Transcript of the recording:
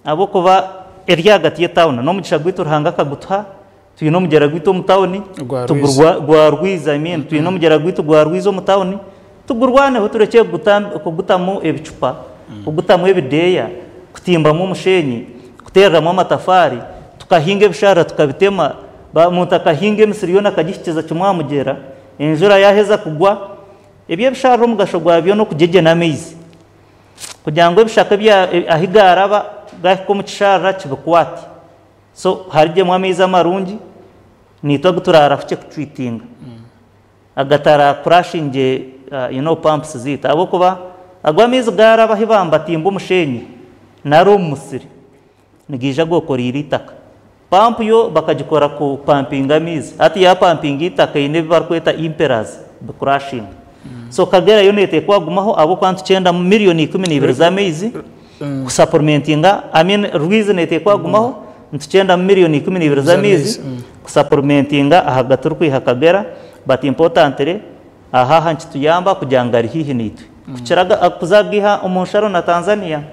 Ahabw'okuba eri ahagati y'etauni n'omugisha gwaitu Ruhanga akagutuha, twine omugyera gwaitu omu tauni, Gwa tugurwa gwa Rwizi I mean, twine omugyera gwaitu gwa Rwizi omu tauni, tugurwaneho turekye kuguta kugutamu ebicupa, kugutamu ebideeya, kutimbamu omusheenyi, kuteereramu amatafaari, tukahinga ebisharara tukabitema, ba omuntu akahinga emisiri yoona akagihikiza kimwe aha mugyera, enjura yaaheza kugwa, ebyo ebisharara omugasho gwabyo n'okugyegyena amaizi. Kugira ngu ebishaka ebi ahi gaaraba gaahika omu kisharara kibikwate. So harugyemu amaizi amarungi naitwe agu turaarahukye kutreatinga agatarakurashingye you know pumps zaitu ahabw'okuba ago amaizi gaaraba ahi baambatimba omusheenyi nari omu musiri nigaija gookoreire eitaka. Pampu yo bakagikora kupampinga amaizi hati yaapampinga eitaka eine ebi barikweta impellers bikurashinga. So Kagera yo neeteekwa kugumaho ahabw'okuba nitukyendamu miriyoni 12 z'amaizi kusapulimentinga, I mean Rwizi neeteekwa kugumaho nitukyendamu miriyoni 12 z'amaizi kusapulimentinga aha gaturikwiha Kagera but importantly aha aha nikituyamba kugira ngu gari haihi naitwe kukira kuza kugaiha omu nsharo na Tanzania.